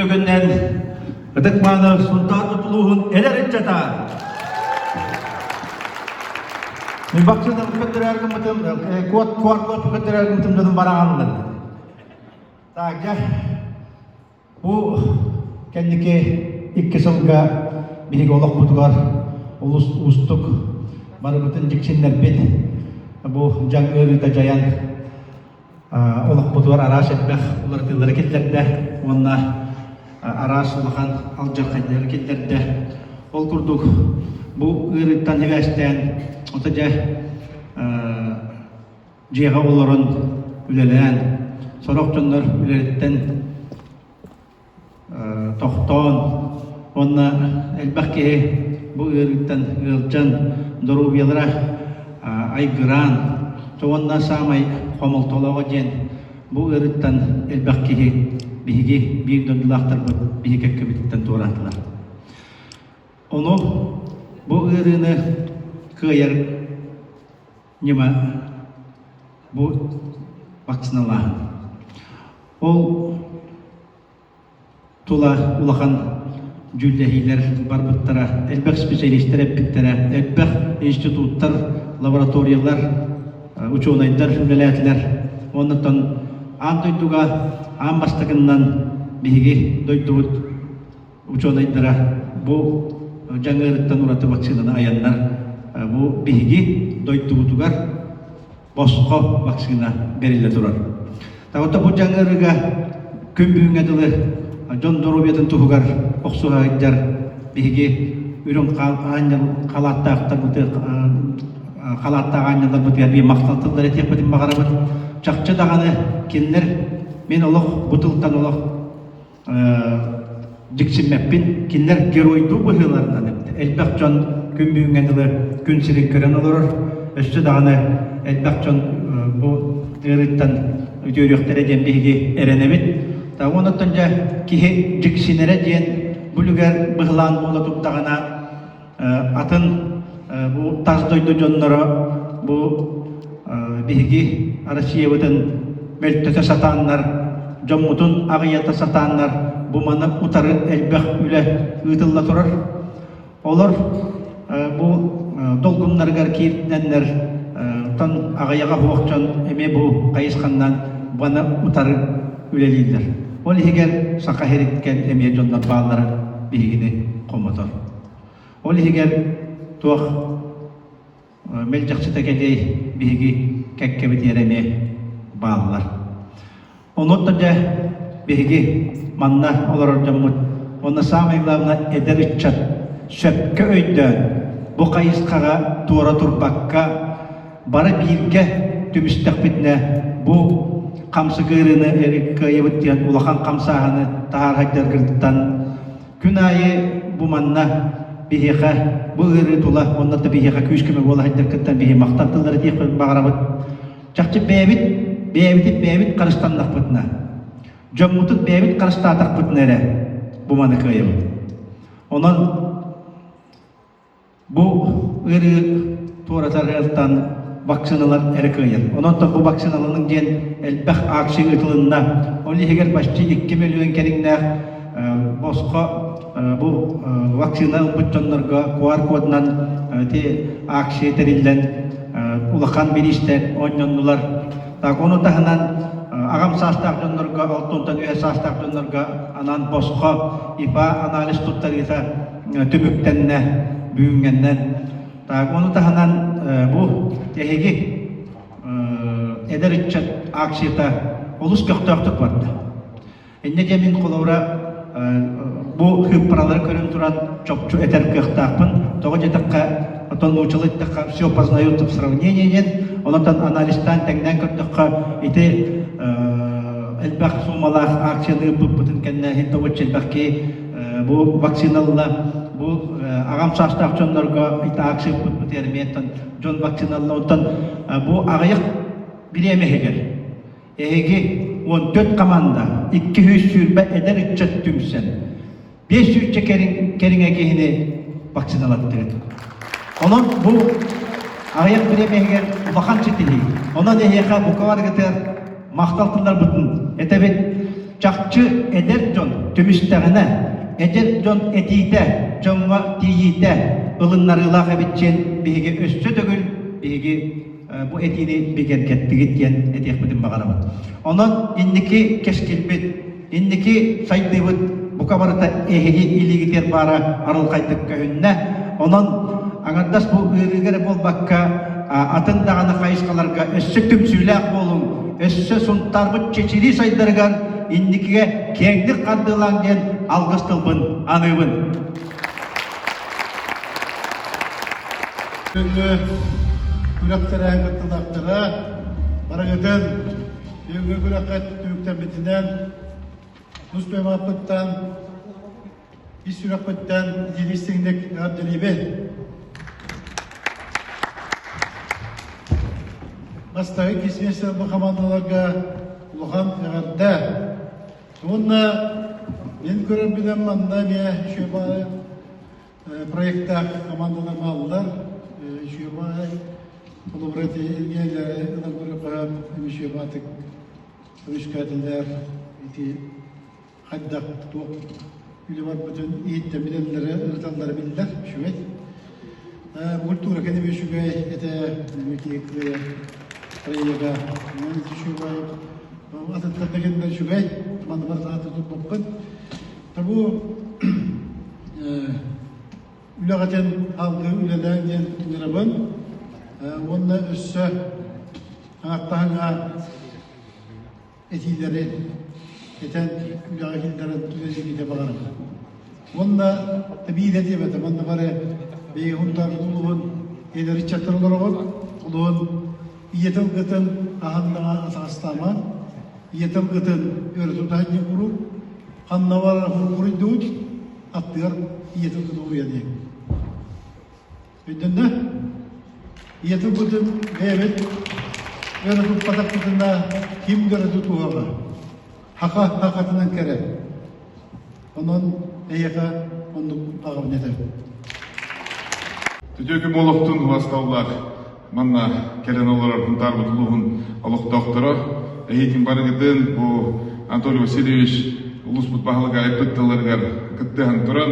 күннэн ытык-мааны Сунтаар улууһун эдэр ыччата! Мин вакцинаны көрдөрөр гыммытым, код код код көрдөрөр гыммытым дьонум бараҕаллар. Так, дьэ, бу кэнники икки сылга биһиги олохпутугар олус уустук барыбытын дьиксиннэрбит бу дьаҥ ыарыыта дьайан олохпутугар араас элбэх уларытыылары киллэрдэ уонна араас улахан алдьархайдары киллэрдэ. Ол курдук бу ыарыыттан сибээстээн ото дьэ дьиэҕэ олорон үлэлээн сорох дьоннор үлэлэриттэн тохтоон уонна элбэх киһи бу ыарыыттан ыалдьан доруобуйалара айгыраан уонна саамай хомолтолооҕо диэн бу ыарыыттан элбэх киһи биһиги биир дойдулаахтарбыт биһиги кэккэбититтэн туораатылар. Ону бу ыарыыны кыайар ньыма бу вакциналааһын. Ол тула улахан дьүүллэһиилэр барбыттара, элбэх специалистэр эппиттэрэ, элбэх институттар, лабораториялар, учуонайдар үлэлээтилэр. Оннуттан аан дойдуга аан бастакыннан биһиги дойдубут учуонайдара бу дьаҥыырыттан ураты вакцинаны айаннар бу биһиги дойдубутугар босхо вакцина бэриллэ турар. Таҕыта бу дьаҥыырыга күн бүгүҥҥэ дылы дьон доруобуйатын туһугар охсуһа сылдьар биһиги үрүҥ халааттаахтарбыты халааттаах аанньалларбытыгар биир махтал тыллары этиэхпитин баҕарабыт. Чахчы даҕаны кинилэр мин олох бу тылтан олох дьиксиммэппин. Кинилэр геройдуу быһыыларынан элбэх дьон күн бүгүҥҥэ дылы күн сирин көрөн олорор. Өссө даҕаны элбэх дьон бу ыарыыттан үтүөрүөхтэрэ диэн биһиги эрэнэбит. Онуттан дьэ киһи дьиксинэрэ диэн бу үлүгэр быһылаан буола турдаҕына атын бу тас дойду дьонноро бу биһиги Россиябытын мөлтөтө сатааннар, дьоммутун аҕыйата сатааннар бу маны утары элбэх үлэ ыытылла турар. Олор бу долгуннарыгар киирдэннэр тон аҕыйаҕа суох дьон эмиэ бу хайысханнан баны утары үлэлииллэр. Ол иһигэр Саха сириттэн эмиэ дьоннор бааллара биһигини хомотор. Ол иһигэр туох мэлдьэхситэ кэлиэй биһиги кэккэбитигэр эмиэ бааллар. Онуота дьэ биһиги манна олорор дьоммут уонна саамай главное эдэр ыччат сөпкө өйдөөн бу хайысхаҕа туора турбакка бары бииргэ түмүстэхпитинэ бу хамсык ыарыыны кыайабыт диэн улахан хамсааһыны таһаараргыттан Күн аайы бу манна биһиэхэ бу ыарыы тула уонна да биһиэхэ күүс-көмө буола сылдьаргыттан биһи махтал тыллары диэхпит баҕарабыт. Чахчы бэйэбит, бэйэбитин бэйэбит харыстаннахпытына, дьоммутун бэйэбит харыстаатахпытына эрэ бу маны кыайабыт. Онон Бу ыарыы туоратар ыалтан вакциналар эрэ кыайар. Онон бу вакциналаныҥ диэн элбэх акция ыытылынна. Ол иһигэр почти 2 миллион кэриҥнээх босхо бу вакцина ылбыт дьоннорго QR-кодунан ити акция тэриллэн улахан бириистэр оонньоннулар. Так, ону таһынан аҕам саастаах дьоннорго, алтонтон үһэ саастаах дьоннорго анаан босхо ИПА анализ туттарыыта түмүктэннэ бүгүҥҥэннэн. Так, ону таһынан бу эһиги эдэр ыччат акцията олус көхтөөхтүк барда. Инньэ диэн мин холобура бу хыыппаралары көрөн туран чопчу этэр кыахтаахпын. Тоҕо диэтэххэ, оттон нууччалыы эттэххэ все познается в сравнении диэн, онтон анализтаан тэҥнээн көрдөххө ити элбэх суумалаах акцияны ыыппыппытын кэннэ иһин тобуччу элбэх киһи бу вакцина ылла бу аҕам саастаах дьоннорго акция ыппыппытыгар эмиэ дьон вакцина ылла оттон бу аҕыйах бириэмэ иһигэр эһиги 14 команда 220 эдэр ыччат түмсэн 500 кэриҥэ киһини вакциналаттыгыт. Онон бу аҕыйах бириэмэ иһигэр улахан ситиһии. Онон эһиэхэ бука барыгытыгар махтал тылларбытын этэбит. Чахчы эдэр дьон түмүстэҕинэ, эдэр дьон этиитэ, дьоҥҥо тиийиитэ ылыннарыылаах эбит диэн биһиги өссө төгүл биһиги бу этиини бигэргэттигит диэн этиэхпитин баҕарабыт. Онон инники кэскилбит, инники сайдыыбыт бука барыта эһиги илиигитигэр баара арылхайдык көһүннэ. Онон аҥардас бу ыарыыга эрэ буолбакка, атын даҕаны хайысхаларга өссө түмсүүлээх буолуҥ, өссө Сунтаарбыт чэчирии сайдарыгар инникигэ киэҥник хардыылааҥ диэн алгыс тылбын аныыбын. Бүгүҥҥү күрэх тэрээһин кыттыылаахтара барыгытын бүгүҥҥү күрэххэ түмүктэммитинэн тус бэйэм ис сүрэхпиттэн итиини истиҥник эҕэрдэлиибин. Бастакы иккис бу хамаандаларга улахан эҕэрдэ. Уонна мин көрөрбүнэн манна эмиэ үчүгэй проектаах командалар бааллар. Үчүгэй холобура ити ылан көрүөххэ үчүгэй көмүскээтилэр ити хайдах туох үлэ барбытын иһиттэн билэллэрэ ырыталлара биллэр үчүгэй. Культура кэлим үчүгэй этэ проега үчүгэй атыттар да кэллэр үчүгэй манна барытын туппаппын Бу үлэҕитин алгыы үлэлээҥ диэн ыҥырабын уонна өссө ааттаһыҥа этиилэри этэн үлэҕэ киллэрэн үлэлииргитэ баҕарабын. Уонна биирэ диэбэтим, манна бары бэйэ Һунтаар улууһун эдэр ыччаттар олороҕут, улууһун ийэ тылгытын аһан атаҕастаамаҥ, ийэ тылгытын өрө тутаһын диэн куруук ханна барар уруйдуут, аттыгар ийэ тылгытын уруйа диэн. Өйдөннө? Ийэ тылбытын бэйэбит өрө туппатахпытына ким да өрө тутуоҕа. Хаха хахатынан кэрэ. Онон эйиэхэ оннук баҕабын этэбин. Үтүө күн олохтун убасталлаах манна кэлэн олорор Һунтаарбыт улууһун олохтоохторо эһиитин барыгытын бу Анатолий Васильевич улууспут баһылыга айбыт тылларыгар кыттыһан туран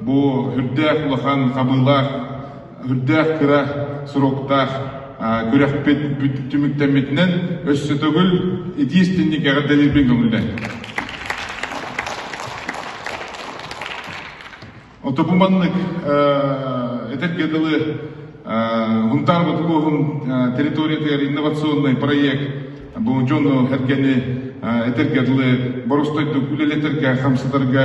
бу үрдээх улахан хабыылаах үрдээх кыра суруктаах күрэхпит түмүктэммитинэн өссө төгүл итии истинник эҕэрдэлиирбин көҥүллээн. Ото бу маннык этэргэ дылы Һунтаарбыт улууһун территориятыгар инновационный проект бу дьону эргэни этэргэ дылы боростойдук үлэлэтэргэ, хамсатарга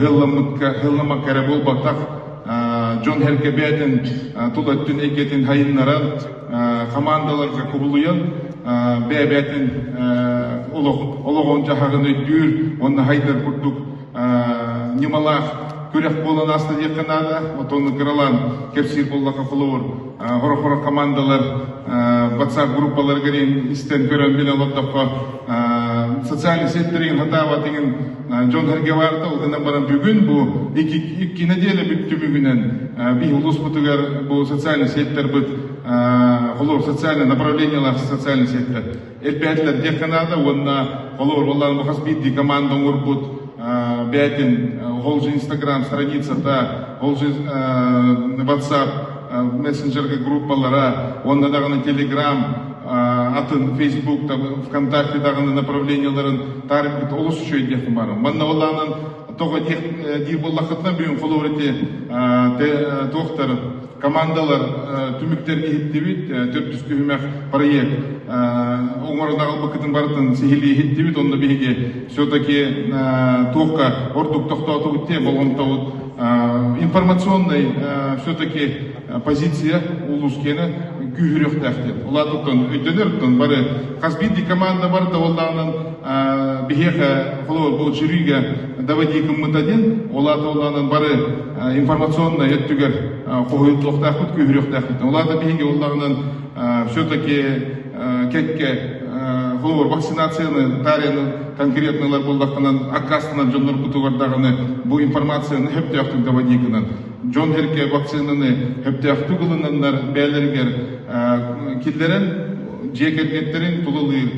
ыалламмыкка, ыалламмакка эрэ буолбатах дьон эргэ бэйэтин тула өттүн эйгэтин хайыннаран хамаандаларга кубулуйан бэйэ-бэйэтин олоҕун-дьаһаҕын өйдүүр уонна хайдар курдук ньымалаах күрэх буолан ааста диэххэ наада. Отону кыралаан кэпсиир буоллахха холобур, хоро-хоро командалар WhatsApp группаларыгар истэн көрөн билэ олордоххо социальный сеттерин хатаабат иҥин дьон сэргэ баарта ол гынан баран бүгүн бу икки нэдиэлэ бүттүмүгүнэн биһи улууспутугар бу социальный сеттербит холобур социальный направлениялаах социальный сеттер элбээтилэр диэххэ наада уонна холобур буоллаҕына хас биирдии команда оҥорбут бэйэтин ол же инстаграм страницата ол же ватсап мессенджерге группалара уонна даҕаны телеграм атын фейсбук вконтакте даҕаны направленияларын таарыйбыт олус үчүгэй диэххин баарым манна буоллаҕынан тоҕо диир буоллаххытына бүгүн холобур ити туохтар командалар түмүктэрин иһиттибит, төрдүс түһүмэх проект оҥорон аҕалбыккытын барытын сиһилии иһиттибит, онно биһиги все-таки туохха ордук тохтоотубут диye болҕомтобут информационный все-таки позиция улуус киэнэ күүһүрүөхтээх диэн. Улаатыттан өйдөнөр, бары хас биирдии команда барыта буоллаҕынан биһиэхэ холобур бу жюрига доводи гыммыта диэн, улаата улаанан бары информационнай өттүгэр хоһуйуллуохтаахпыт, күүһүрүөхтээхпит. Ол аата биһиги уллаҕынан все-таки кэккэ холобур вакцинацияны таарыйаны конкретно ылар буоллаххынан аккаастанар дьоннорбутугар даҕаны бу информацияны сөптөөхтүк доводи гынан дьон эргэ вакцинаны сөптөөхтүк ылынаннар бэйэлэригэр киллэрэн дьиэ кэргэттэрин тулалыыр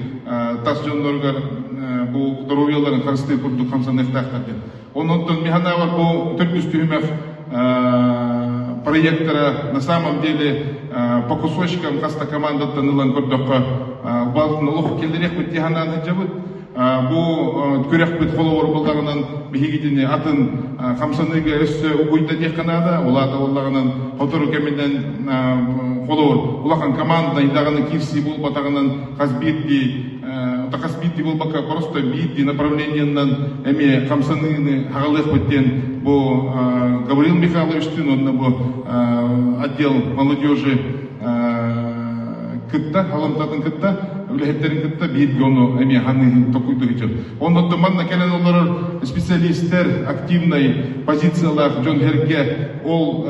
тас дьонноругар бу доруобуйаларын харыстыыр курдук хамсаныахтаахтар диэн. Онон мин санаабар бу төрдүс түһүмэх проектора на самом деле по кусочкам хаста командаттан ылан көрдөххө балтын олох киллэриэхпит дии санаан сылдьабыт. Бу күрэхпит холобур буоллаҕынан биһигитини атын хамсаныыга өссө угуйда диэххэ наада. Ол аата буоллаҕынан сотору кэминэн холобур улахан команднай даҕаны киирсии буолбатаҕынан хас биирдии хас биирдии буолбакка просто биирдии направлениеннан эмиэ хамсаныыны хаҕалыахпыт диэн бу Гаврил Михайловичтыын уонна бу отдел молодежи кытта, халамтатын кытта, үлэһиттэрин кытта бииргэ ону эмиэ ханыыһын токуйдуу сылдьар. Оннуттан манна кэлэн олорор специалистер активнай позициялаах дьон эргэ ол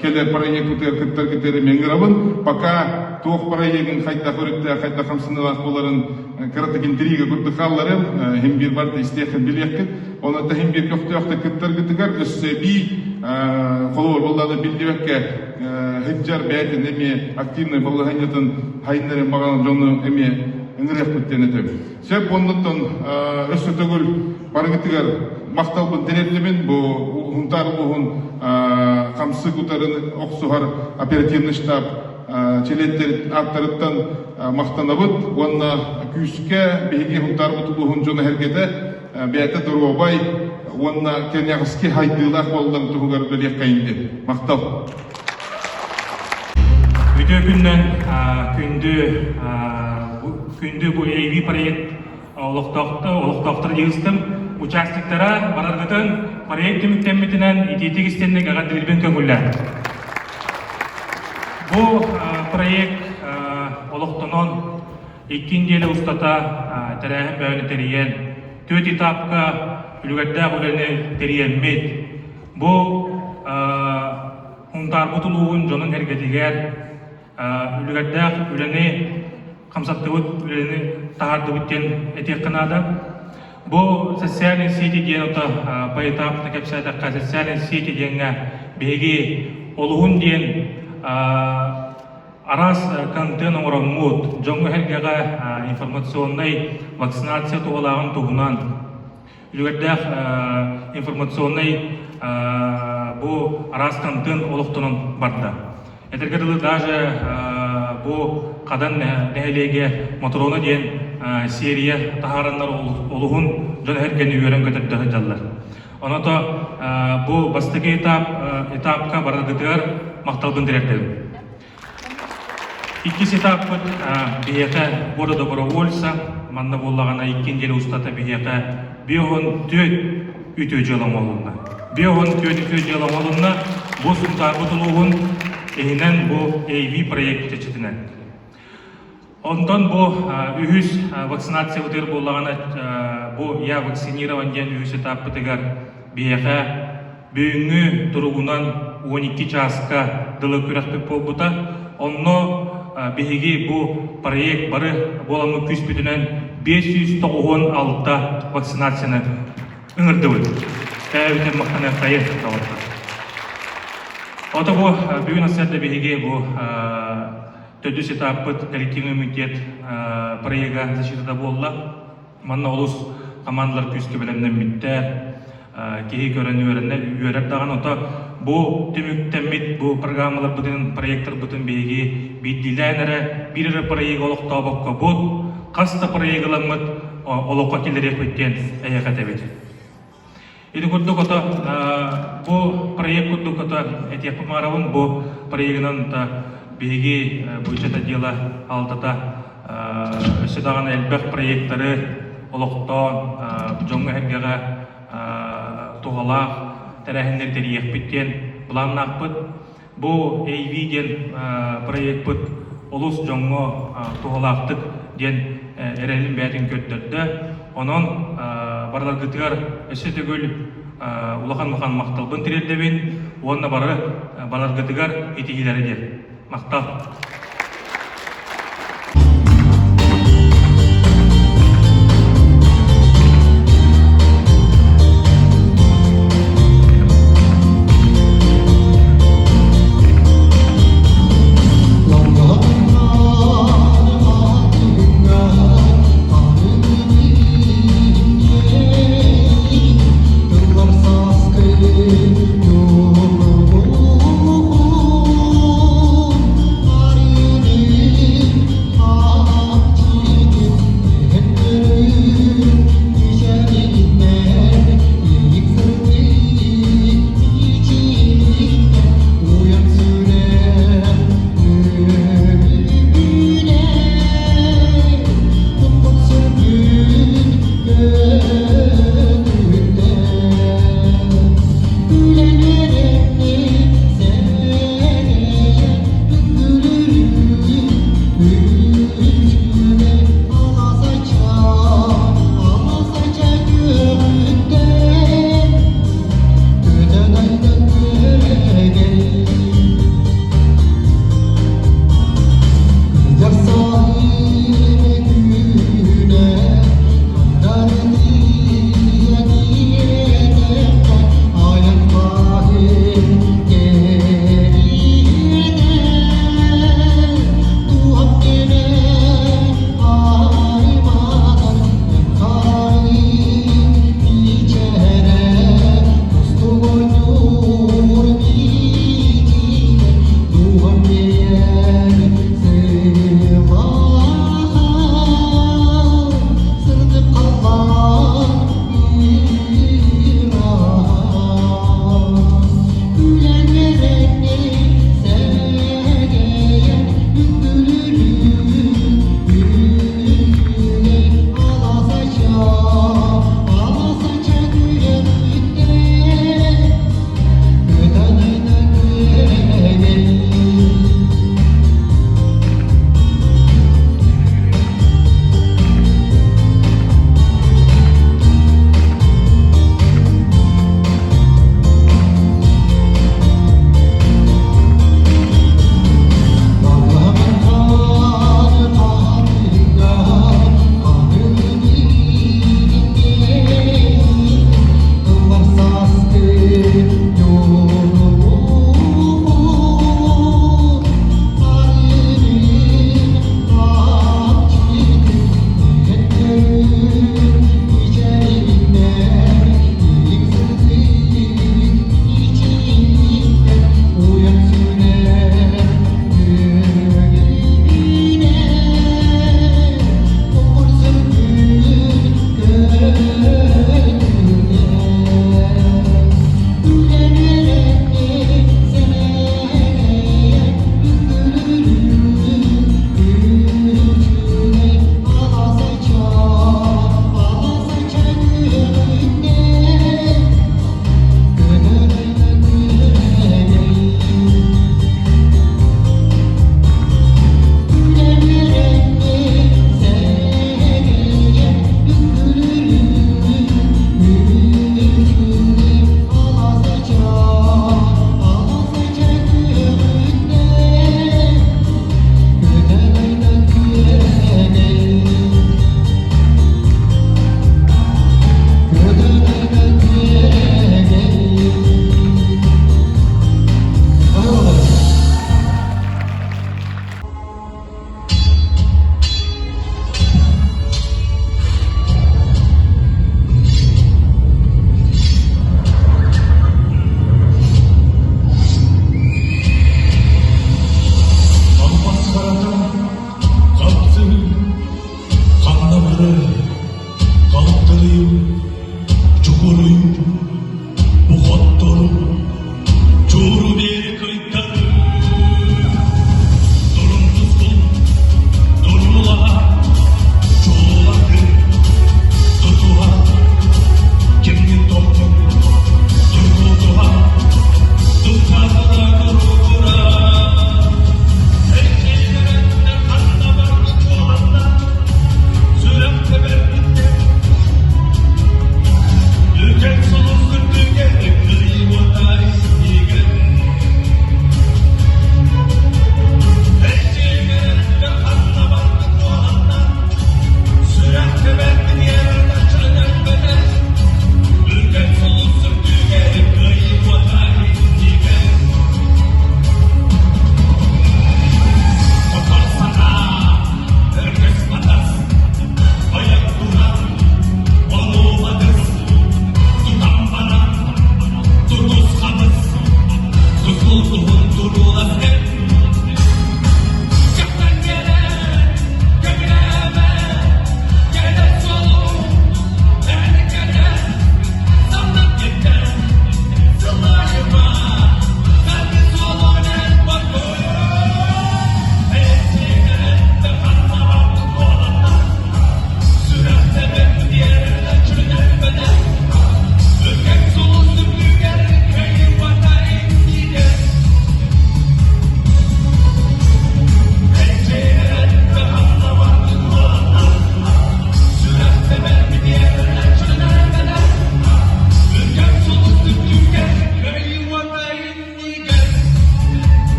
кэлэр проектытыгар кыттаргытыгар эмиэ ыҥырабын. Пока туох проегын хайдах өрүттээх, хайдах хамсаныылаах буоларын кыратык интрига курдук хаалларым, иһин биир барда истиэххин билиэххит. Онон иһин биир көхтөөхтүк кыттаргытыгар өссө эбии холобур буоллаҕына биллибэккэ сылдьар бэйэтин эмиэ активнай балаһыанньатын хайыннарын баҕаран дьону эмиэ ыҥырыахпыт диэн этэбин. Сөп оннуттан өссө төгүл барыгытыгар махталбын тириэрдибин. Бу Сунтаар улууһун хамсык утарын охсуһар оперативный штаб чилиэттэр ааттарыттан махтанабыт уонна күүскэ биһиги Сунтаарбыт улууһун дьоно эргэтэ бэйэтэ доруобай уонна кэнэҕэски хайдыылаах буолларын туһугар үлэлиэххэйин диэн. Махтал. Үтүө күннэн күндү күндү бу AV проект олохтоохтор дьыыстым участниктара бараргытын проект түмүктэммитинэн итиитик истинник эҕэрдэлиирбин көҥүллээн. Бу проект олохтонон икки нэдиэлэ устата тэрээһин бөҕөнү тэрийэн, түөрт этапка үлүгэрдээх үлэни тэрийэммит, бу Һунтаарбыт улууһун дьонун эргэтигэр үлүгэрдээх үлэни хамсаттыбыт, үлэни таһаардыбыт диэн этиэххэ наада. Бу социальные сети диэн ото поэтапно кэпсээтэххэ социальные сети диэҥҥэ биһиги олуһун диэн араас контент оҥороммут, дьоҥҥо-сэргэҕэ информационнай вакцинация туһалааҕын туһунан үлүгэрдээх информационнай бу араас контент олохтонон барда. Этэргэ дылы даже бу Хадан нэһилиэгэ Мотрона диэн серия таһаараннар олуһун дьон эргэни үөрэн көтөрдө сылдьаллар. Оното бу бастакы этап этапка бараргытыгар махталбын тириэрдэбин. Иккис этаппыт биһиэхэ года добровольца, манна буоллаҕына икки нэдиэлэ устата биһиэхэ 54 үтүө дьыала оҥоһулунна. 54 үтүө дьыала оҥоһулунна. Бу Сунтаарбыт улууһун иһинэн бу AV проект чэрчитинэн. Онтон бу үһүс вакцинациябытыгар буоллаҕына бу «Я вакцинирован» диэн үһүс этаппытыгар биһиэхэ бүгүҥҥү туругунан 12 чааска дылы күрэхпит буолбута. Онно биһиги бу проект бары буоламмыт күүспүтүнэн 596 вакцинацияны ыҥырдыбыт. Бэйэбитин махтаныахтайы доҕоттор. Ото бу бүгүн сарсыарда биһиги бу Төрдүс этаппыт коллективный иммунитет проега защитата буолла. Манна олус командалар күүскэ бэлэмнэммиттэр. Киһи көрөн үөрэнэ үөрэр даҕаны ото бу түмүктэммит бу программаларбытын, проекторбытын биһиги биирдиилээн эрэ биир эрэ проегы олохтообокко бут хас да проегы ыламмыт олоххо киллэриэхпит диэн эйиэхэ этэбит. Ити курдук ото бу проект курдук ото этиэхпин баҕарабын бу проегынан биһиги бу ыччат отдела алтата өссө даҕаны элбэх проектары олохтоон дьоҥҥо-сэргэҕэ туһалаах тэрээһиннэри тэрийиэхпит диэн былааннаахпыт. Бу AV диэн проекпыт олус дьоҥҥо туһалаахтык диэн эрэлин бэйэтин көрдөрдө. Онон барыларгытыгар өссө төгүл улахан-улахан махталбын тириэрдэбин уонна бары бараргытыгар итиһиилэри диэн. Махтал!